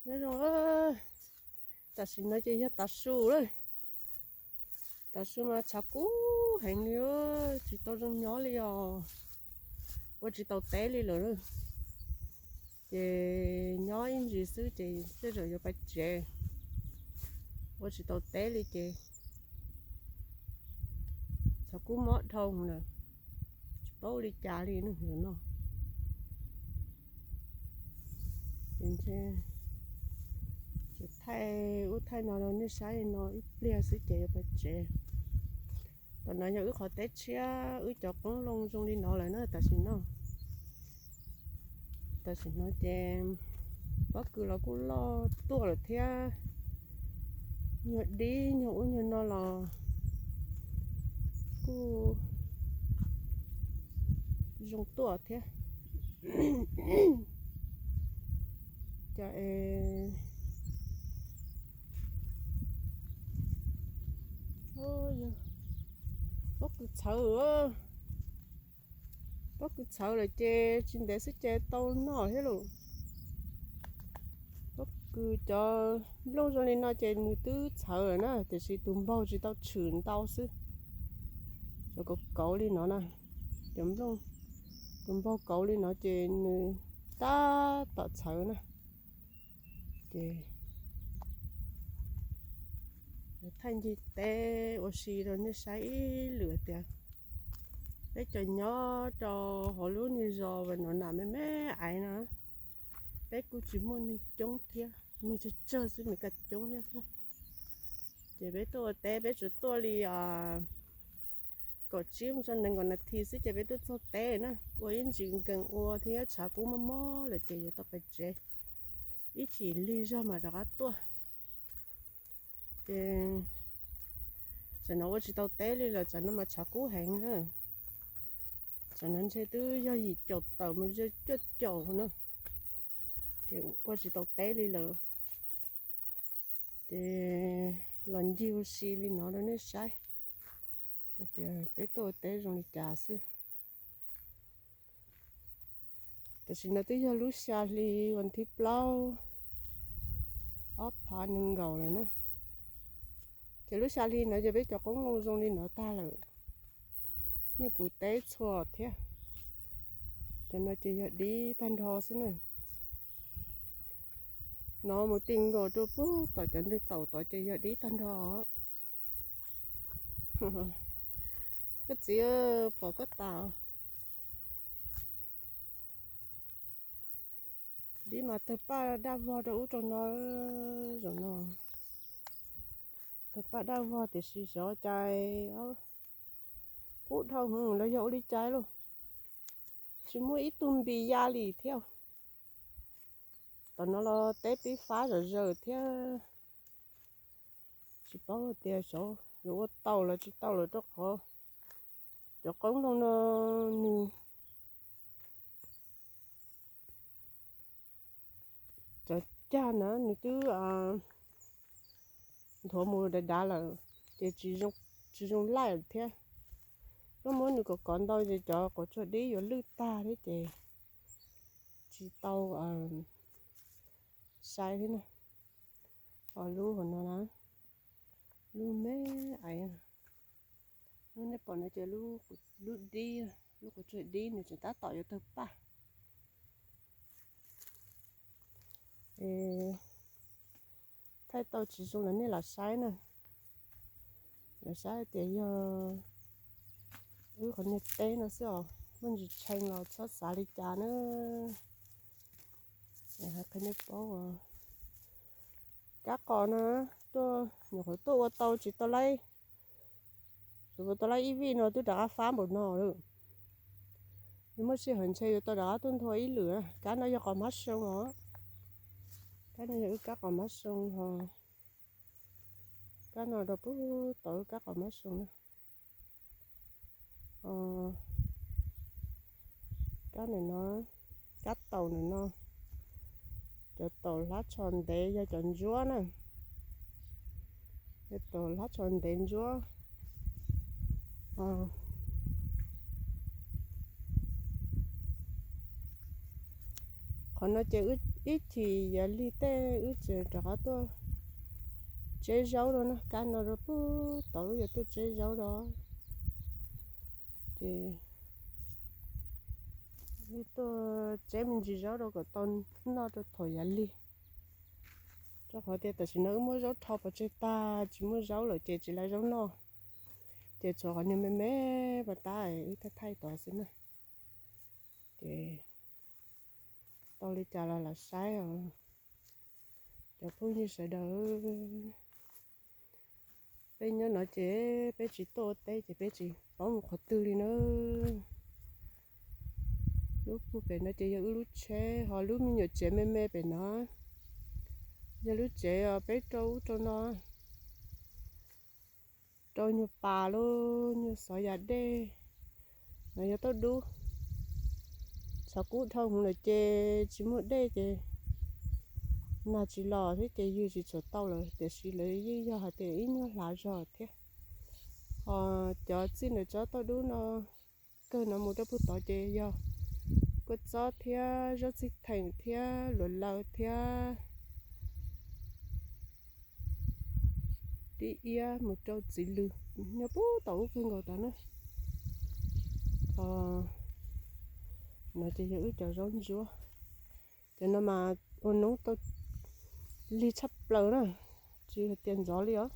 Nyob zoo, tam sim no ces yog tav su lawm. Tav su mas tshav kub heev li, tsis tau zoo nyob li os. Ua tsis tau teb li lawm. Ces nyob ib ntsis xwb ces tej zaum yuav pais tsev. Ua tsis tau teb li ces tshav kub mob dhau lawm, tsis paub ua li cas li no. Thaij ub thaij no rau nej saib li no ib pliag xwb ces yuav pais tsev. Tam no yog wb qhov teb tshiab, wb cov qoob loo zoo li no lawm na tam sim no. Tam sim no ces pob kws los kuj loj tuaj lawm thiab. Nyuag dib nyuag ub nyuag no los kuj zoo tuaj thiab. Cas es pob kws txhawv, pob kws txhawv lawm ces tsis ntev xwb ces tau noj thiab lauj. Pob kws cov nplooj zoo li no ces nws twb txhawv lawm na, tiam sis tus npaug tsis tau tshwm ntau xwb. Cov kauv kauv li no na, cov nplooj, tus npaug kauv li no ces nws tab tom txhawv na. Ces thaij ncig teb ua si rau nej saib ib lwm tias peb cov nyob rau hauv lub niag zos no na me me aiv no, peb kuj tsis muaj neeg coob thiab, neeg tsawg tsawg xwb, me kaj coob thiab xwb. Ces peb tuaj ua teb peb tsuas tuaj li kaum tsib mus txog nees nkaum nas this xwb ces peb tuaj txog teb na. Ua ib ntsis nkees ua thiab tshav kub mob mob lawm ces yuav tau pais tsev. Ib chim lig zog mam rov qab tuaj. Ces tam no ua tsis tau teb li lawm, tam no mas tshav kub heev na. Tam no ntshe twb yog yim caum tawm mus ze cuaj caum na. Ces ua tsis tau teb li lawm. Ces los ncig ua si li no rau nej saib tias peb tuaj ua teb zoo li cas xwb. Tam sim no twb yog lub xya hli vas thib plaub, ob phav nees nkaum lawm na. Ces lub xya hli no ces peb cov qoob loo zoo li no tag lawm, yeej puv teb txhua thiab. Cov no ces yog dib tag nrho xwb na. No mus ti nkaus rau puag tom cov ntwg taum tod ces yog dib tag nrho. Koj txiv, pom koj tas. Dib mas tawg paj daj vog rau ub rau no, zaum no. Tawg paj daj vog tiam sis xyov cas kub dhau hwv los yog ua li cas lauj. Tsis muaj ib tug npis ya li thiab. Tam no los teb pib fab zom zaws thiab. Tsis paub tias xyov yuav ua tau los tsis tau lawm rau qhov cov qoob loo no nws cov cag na nws twb nthuav mus dav dav lawm ces tsis zoo laij thiab. Koj muab nws kom kov ntau ces cov quav tsuag dib yuav lwj tag thiab ces tsis tau sai thiab na. Ho lub hauv no na, lub me aiv, lub nej pom no ces lub dib, lub quav tsuag dib nws tseem tab tom yuav tawg paj. Thaij tau tsis zoo los nej lam saib na, lam saib tias yog wb qhov niag teb no xwb os, muaj ntsis tshee los txhob xav li cas na. Qhia nej paub, kab qos no tuaj nyuam qhuav tuaj ua tau tsis tau laib, tsuas ua tau laib ib vij no twb rov qab fab npaum no lawm. Yog muaj sij hawm ntshe yuav tau rov qab tuaj nthua ib lwm. Kab no yog qos hmab soo os, kab no yog wb kab qos hmab soo ho, kab no rau puag tod wb kab qos hmab soo na. Kab ntawm no, kab taum ntawm no, cov taum hlab tsho ntev yog cov ntsuab na, yog taum hlab tsho ntev ntsuab. Qhov no ces ib chim yav lig tej wb tseem rov qab tuaj tseb zaub rau na, kab no rau puag tod wb yuav tuaj tseb zaub rau. Ces wb tuaj tseb me ntsis zaub rau kom tau noj rau thaum yav lig. Rau qhov tias tam sim no wb muab zaub rho pov tseg tag, tsis muaj zaub lawm ces tsis laiv zaub noj. Ces tshuav qhov niag me me pas tab wb thaij thaij tod xwb na. Ces tau li cas los lam saib os cov phooj ywg sawv daws. Peb nyob no ces peb tsis tuaj ua teb ces peb tsis paub mus qhov twg li na. Lub puag pem no ces yog wb lub tsheb, ho lub me nyuam tsev me me pem no yog lub tsev os, peb rau ub rau no, rau nyuag pas los nyuag xov yas dej. No yog tauj dub. Tshav kub dhau hwv lawm ces tsis muaj dej ces nag tsis los thiab ces ywg tsis tshua tau lawm, tiam sis lawv yeej yog hais tias ib nyuag hlav zog thiab. Ho cov txij ntawm tsob tauj dub no, kawg no mus rau puag tod ces yog kua txob thiab zaub txhwb theem thiab luas laws thiab dib iab mus rau txiv lws, nyob puag tom ub kawg nkaus tod na. Ho no ces yog wb cov zaub ntsuab. Cov no mas ua noob tau lig tshaj plaws na, tsis hais tias ntxov li os.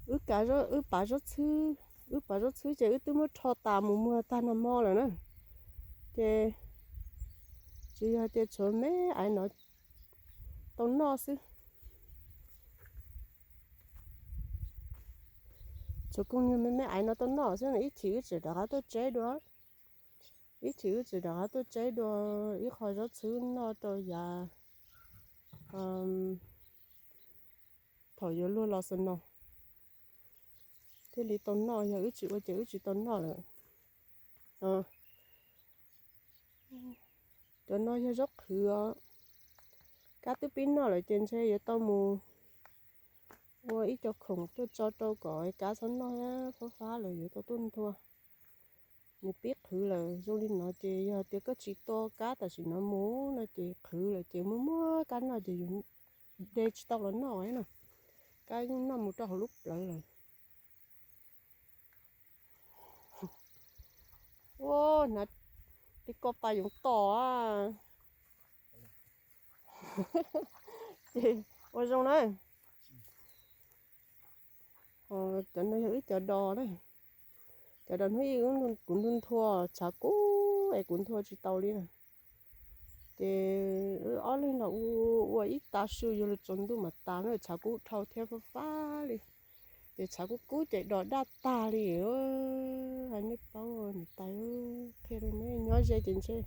Wb kav, wb pav zaub txhwb, wb pav zaub txhwb ces wb twb muab rho tas mus muag tag nag hmo lawm na. Ces tsis yog hais tias tshuav me aiv no tau noj xwb. Tshuav kooj nyuag me me aiv no tau noj xwb, ib chim wb tseem rov qab tuaj tseb dua. Ib chim wb tseem rov qab tuaj tseb dua ib qho zaub txhwb noj rau yav thaum yuav luag los xwb no thiaj li tau noj, yog wb tsis ua ces wb tsis tau noj lawm. Cov no yog zaub qhwv os. Kab twb pib noj lawm ces ntshe yuav tau mus ua ib co khoom tuaj tso rau kom kab txhob noj, fab fab lawm yuav tau tuaj nthua. Nws pib qhwv lawm, zoo li no ces yog tias koj tsis tua kab tam sim no mus no ces qhwv lawm ces muaj muaj kab noj ces yus de tsis tau los noj na. Kab yeej noj mus rau hauv lub plawv lawm. Ua, hnav li ko pas yoov tom. Ces ua zoo na. Cov no yog wb cov dos na. Cov dos hnub ib kuv nthua nthua tshav kub es kuv nthua tsis tau li na. Ces wb ob leeg los ua ib tav su yuav luag tsaus ntuj mam tas na, tshav kub dhau thiab fab fab li. Ces tshav kub kub ces dos daj tag li. Hais nej paub niam tais, qhia rau nej nyob ze ces ntshe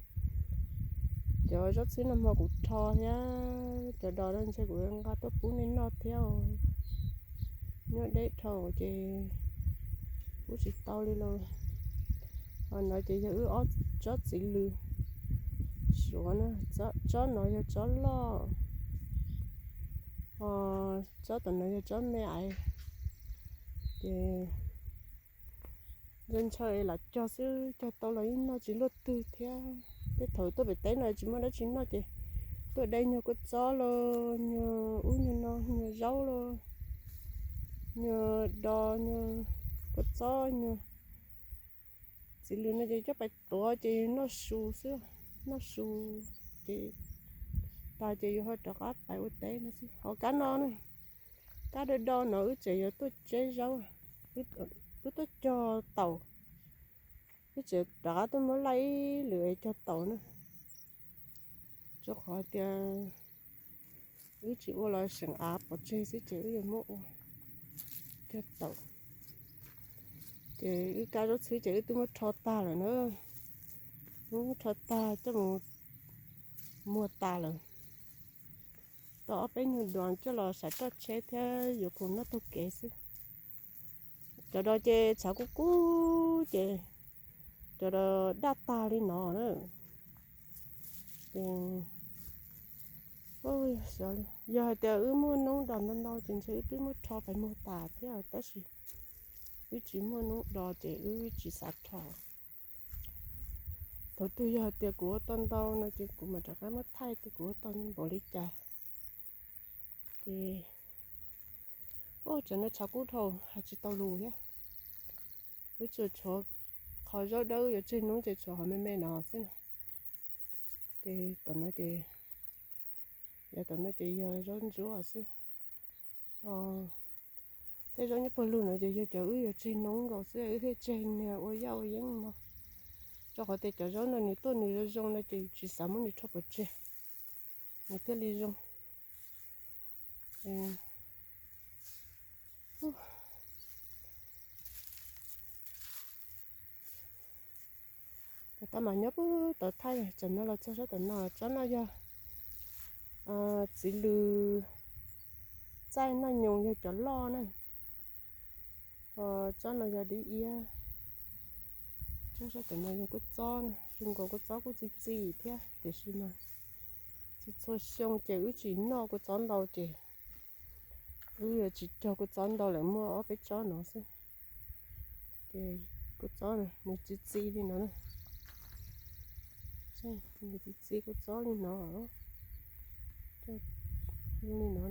cov zaub txhwb nag hmo kuv rho thiab cov dos no ntshe kuv nqa tuaj pub nej noj thiab. Nyob deb dhau ces pub tsis tau li lauj. Ho no ces yog wb ob tsob txiv lws suav na, tsob no yog tsob loj, ho tsob tom no yog tsob me aiv. Ces ntshaw ntshaw lam cog xwb, cog tau los yeej noj tsis luaj twg thiab. Tej thaum tuaj pem teb no tsis muaj dab tsi noj ces tuaj de nyuag kua txob los nyuag ub nyuag no, nyuag zaub los nyuag dos, nyuag kua txob, nyuag txiv lws no ces coj pais tuav ces noj su xwb, noj su ces tas ces yus ho rov qab pais ua teb no xwb. Ho kab no na, kab do do no wb tseem yuav tuaj tseb zaub, wb tuaj cog taum, wb tseem rov qab tuaj muab laij ib lwm es cog taum na. Rau qhov tias wb tsis ua los seem av pov tseg xwb ces wb yuav muab ua cog taum. Ces wb kab zaub txhwb ces wb twb muab rho tag lawm na, muab rho tag coj mus muag tas lawm. Tau ob peb nyuag duas coj los xaiv roj tsheb thiab yuav khoom noj taug kev xwb. Cov dos ces tshav kub kub ces cov dos daj tag li no na. Ces yog hais tias wb muaj noob dos ntau ntau ces ntshe wb twb muab rho pais muag tas thiab, tab sis wb tsis muaj noob dos ces wb tsis xav rho. Thaum twg yog hais tias kuv ua tau ntau no ces kuv mam rov qab muab thaij tias kuv ua tau npaum li cas. Ces, ua, tsam no tshav kub dhau hais tsis tau lus thiab. Wb tsuas tshuav qhov zaub dawb yuav tseg noob ces tshuav qhov me me no xwb na. Ces tom no ces, yav tom no ces yog zaub ntsuab xwb. Tej zaub nyob pawg lug no ces yog cov wb yuav tseg noob nkaus xwb wb thiaj tseg niag ua yaj ua yeeb no. Rau qhov tias cov zaub no nws tuaj nws zoo zoo no ces tsis xav muab nws rho pov tseg, nws thiaj li zoo. Tab mas nyob puag tom thaij, tsam no los txog sab tom no, tsob no yog txiv lws txaij noj nyoos yog cov loj na. Tsob no yog dib iab. Tsob sab tom no yog kua txob, zoo nkaus kua txob kuj txi txiv thiab tiam sis mas tsis txhua xyoo ces wb tsis noj kua txob ntau ces wb yuav tsis cog kua txob ntau lawm, muaj ob peb tsob no xwb. Ces kua txob nws txi txiv li no na. Nws txi txiv kua txob li no, li no.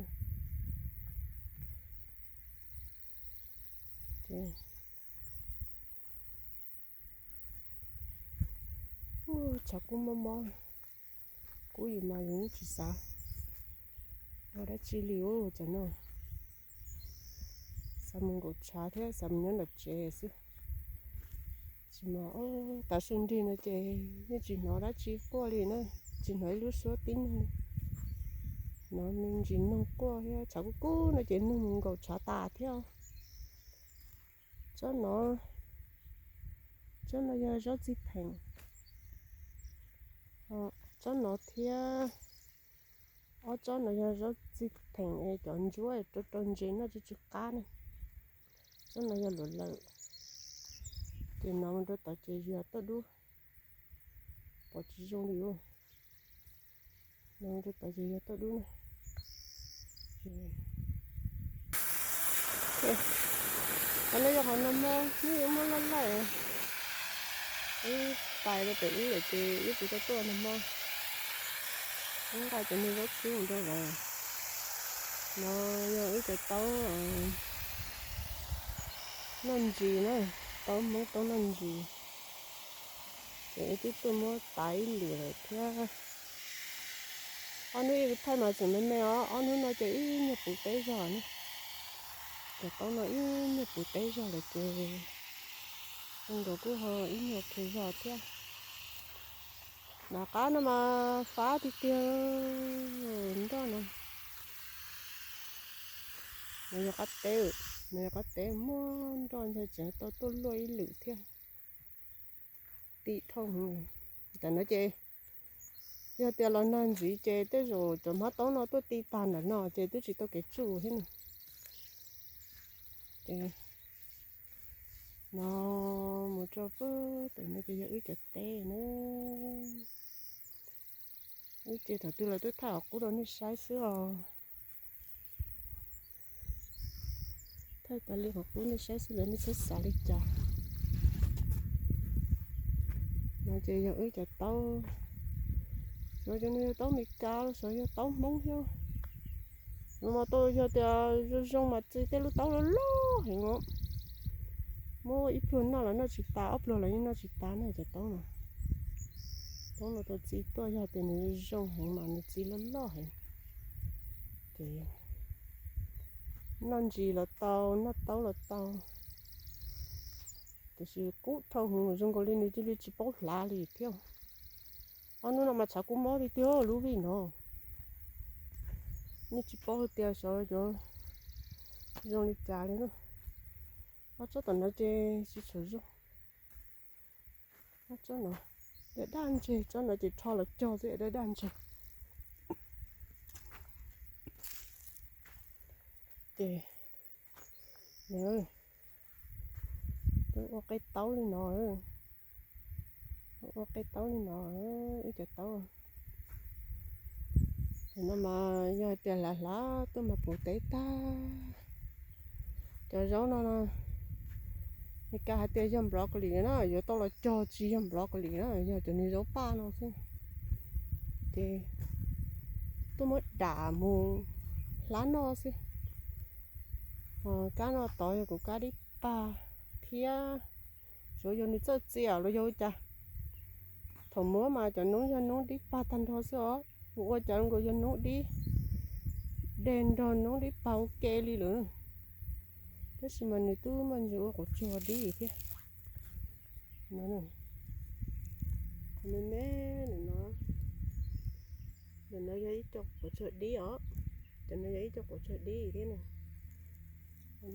Tshav kub mob mob, kub yus mas yus tsis xav ua dab tsi li ua tsam no. Xav mus nkaum tshav thiab xav mus nyob nram tsev xwb. Tsis mas tav su nrig no ces yeej tsis hnov dab tsi quaj li na, tsis hnov ib lub suab tib neeg li. Hnov me ntsis noog quaj thiab, tshav kub kub no ces noog mus nkaum tshav tas thiab. Tsob no, tsob no yog zaub txi theem. Tsob no thiab ob tsob no yog zaub txi theem es cov ntsuab rau rau ntses noj tsw tsw qab ne. Tsob no yog luam lawm, ces no mus rau tod ces yog toj dub, pom tsis zoo li ub. No mus rau tod ces yog toj dub na. Qhov no yog qhov nag hmo, nws yuav muab laj laij, ib tais rau pem ub lawm ces ib tsis tau tuaj nag hmo. Ib nqaij cov niag zaub txhwb mus rau lawm. No yog ib cov taub noj ntsis na, taub Hmoob taub noj ntsis. Ces wb twb tuaj muab tav ib lwm lawm thiab. Ob hnub ib thaij mas tseem me me os, ob hnub no ces ib nyuag puv teb zog ne. Cov taub no ib nyuag puv teb zog lawm ces zoo nkaus kuj ho ib nyuag khiav zog thiab. Nram qab no mas fab tiag tiag, nroj no. No yog qab teb, no yog qab teb muaj nroj ntag, tseem tau tuaj luaj ib lwm thiab. Ti dhau heev. Tam no ces yog tias los nag ntxiv ces tej zaum cov hmab taub no tuaj ti tag nram no ces twb tsis tau kev tsuj thiab na. Ces no mus rau pem no ces yog wb cov teb na. Wb ces thaum twg los twb thaij qhov qub rau nej saib xwb os. Thaij tas li qhov qub nej saib xwb los nej txhob xav li cas. No ces yog wb cov taub, xyov cov no yog taub Amelikas los xyov yog taub Hmoob thiab. No mas tau yog tias zoo zoo mas txi tej lub taub loj loj heev os. Muab ib pluag noj los noj tsis tas, ob pluag los yeej noj tsis tas na cov taub no. Taub no tau txi tuaj yog tias nws zoo heev mas nws txi loj loj heev. Ces noj ntsis los tau, noj taub los tau. Tiam sis kub dhau heev zoo nkaus li nws cia li tsis paub hlav li thiab. Ob hnub no mas tshav kub mob tiag tiag lub vij no. Nej tsis paub hais tias xyov cov zoo li cas li na. Ob tsob tom no ces tsis tshua zoo. Ob tsob no daj daj ntseg, tsob no ces rho los cog xwb daj daj ntseg. Ces ua qe taub li no, ua qe taub li no, wb cov taub. Tam no mas yog hais tias hlav hlav tuaj mas puv teb tag. Cov zaub no no, Kab hais tias yog broccoli na, yuav tau los cog tsis yog broccoli na, yog cov niag zaub paj no xwb. Ces tuaj muab dam mus hlab noj xwb. Kab no tod yog kuv kab dib pag thiab, xyov yog nws txawj txias los yog ua cas. Thaum muab mas cov noob yog noob dib pag tag nrho xwb os, ua cas nkaus yog noob dib deg nrog noob dib pag ua ke li lawm. Tab sis mas nws twb muaj ntsis ua quav tsuag dib thiab. Qhov me me ntawm no, ntawm no yog ib co quav tsuag dib os, cov no yog ib co quav tsuag dib thiab na.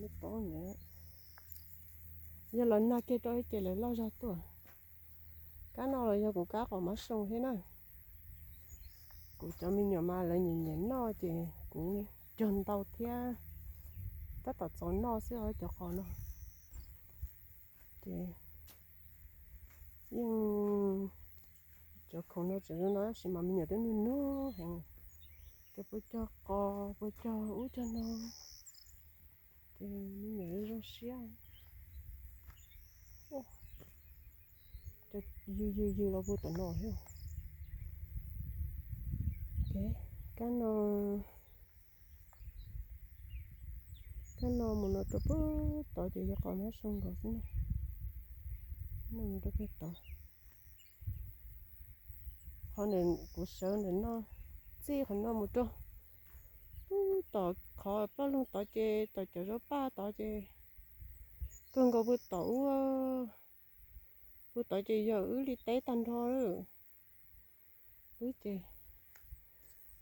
Nej paub ntawd, yog los nag kiag rau ces lawv loj zog tuaj. Kab no los yog kuv kab qos mab soo thiab na. Kuv cov me nyuam mas lawv nyiam nyiam noj ces kuv cog ntau thiab, tab tom txaus noj xwb os cov qos no. Ces yeej cov khoom no tseem zoo no tab sis mas me nyuam twb nug nug heev, ces puas cog qos puas cog ub cog no, ces me nyuam zoo siab. Cov yws yws yws los puag tom no thiab. Kab no, kab no mus no rau puag tod ces yog qos mab soo nkaus xwb na. No mus rau puag tod. Qhov ntawm kuv sawv ntawm no, txij qhov no mus rau puag tom qhov plaj loog tod ces tom cov zaub paj tod ces kawg nkaus puag tom ub, puag tod ces yog wb li teb tag nrho lawm. Wb ces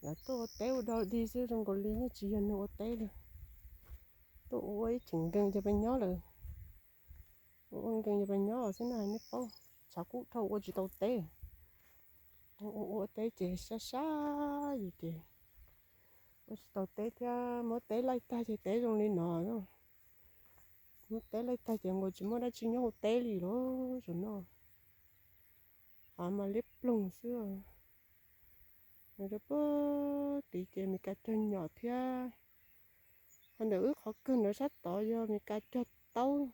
lawv tuaj ua teb ua dog dig xwb zoo nkaus li yeej tsis yog neeg ua teb li. Tuaj ua ib cheem nkees cov peb nyob lawm, ua ua nkees cov peb nyob xwb na nej paub, tshav kub dhau ua tsis tau teb. Ua ua teb ces sab sab yus ces ua tsis tau teb thiab, muab teb laij tag ces teb zoo li no. Muab teb laij tag ces nkaus tsis muaj dab tsi nyob hauv teb li lawm zaum no. Av mas liab ploog xwb. Nws rau puag tid ces Mes Kas cog nyom thiab. Qhov ntawm wb qhov kawg ntawd sab tod yog Mes Kas cog taub,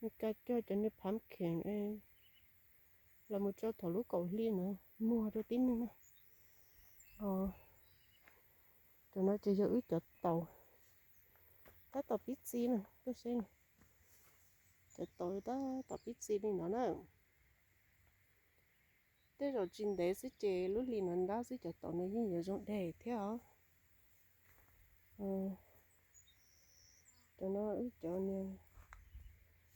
Mes Kas cog cov niag phav kheem los mus tso thaum lub kaum hli na, muag rau tib neeg na. Cov no ces yog wb cov taus, tab tom pib txi na, koj saib, cov taus tab tom pib txi li no na. Tej zaum tsis ntev xwb ces lub hli no ntab xwb cov taus no yeej yuav zoo deg thiab os. Cov no wb cov niag,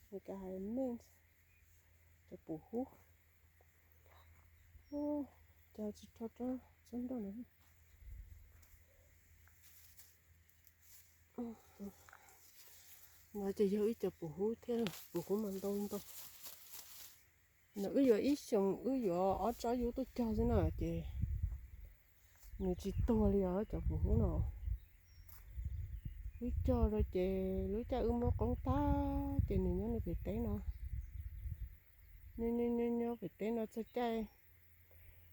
niag ka hais meej, cov pum hub. Cov tsis rho rau tsob nroj no. No ces yog wb cov pum hub thiab, pum hub mas ntau ntau. No wb yuav ib xyoos wb yuav ob tsob yub tuaj cog xwb na ces nws tsis tuag li os cov pum hub no. Wb cog rau ces lub caij wb muab qoob tag ces nws nyob nws pem teb no, nyob nyob nyob pem teb no txog caij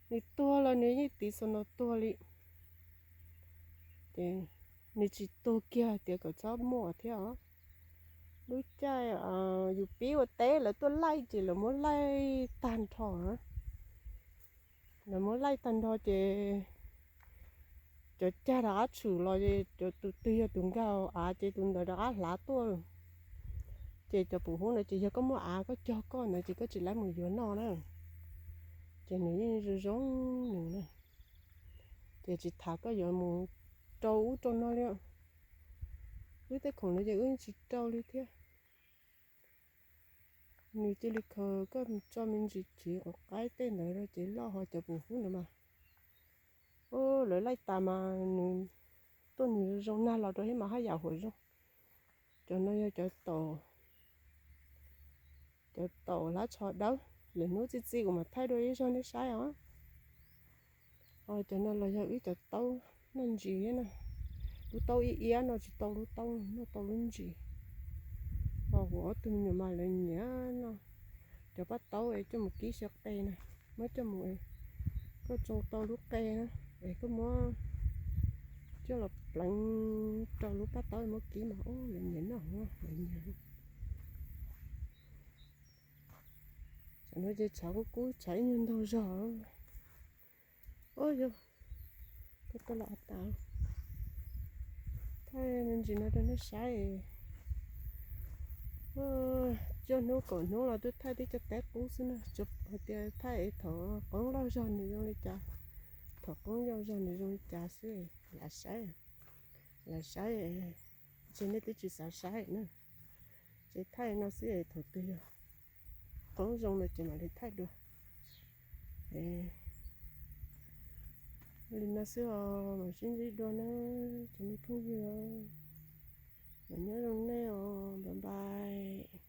nws tuag los nws yeej tiv xwb no tuag li. Ces nws tsis tuag kiag tias kom txhob muaj thiab os. Lub caij yus pib ua teb lawv tuaj laij ces lawv muab laij tag nrho. Lawv muab laij tag nrho ces cov cag rov qab tshwm los, cov tus twg yog tus nkag av ces tus ntawd rov qab hlav tuaj. Ces cov pum hub no ces yog koj muaj av koj cog koj ntawd ces koj tsis laib mus yuav noj na. Ces nws yeej zoo zoo nws na. Ces tsis tas koj yuav mus rau ub rau no li. Wb tej khoom no ces wb tsis rau li thiab. Nws cia li khaws koj tso me ntsis tsiv quav qaib tej ntawd rau ces loj, ho cov pum hub ntawd mas, lawv laij tas mas nws tuaj nws zoo nag los rau thiab mas haj yam huam zoo. Cov no yog cov taus, cov taus hlab tsho dawb, lwm hnub txi txiv kuv mam thaij dua ib zaug nej saib os. Cov no los yog wb cov taub noj ntsis na. Lub taub ib iab no tsis tau lub taub, noj tau lub ntsis. Ho kuv ob tug me nyuam mas lawv nyiam noj cov paj taub es coj mus kib xyaw qe na, muab coj mus, koj tsoo tau lub qe na, es koj muab coj los pleev rau lub paj taub muab kib mas ub lawv nyiam noj, lawv nyiam. Tsam no ces tshav kub kub, tshav ib nyuag ntaug zog. Ua yog, koj tau los tas, thaij me ntsis no rau nej saib. Cuaj hnub kaum hnub los twb thaij tib co taib qub xwb na, tsuas hais tias thaij thaum qoob loj zog nws zoo li cas, thaum qoob yau zog nws zoo li cas xwb, lam saib, lam saib, ces nej twb tsis xav saib na. Ces thaij no xwb, thaum twg yog qoob zoo no ces mam li thaij dua. Li no xwb os, mam sib ntsib dua na, cov me phooj ywg, mam nyob zoo nej os, bye bye.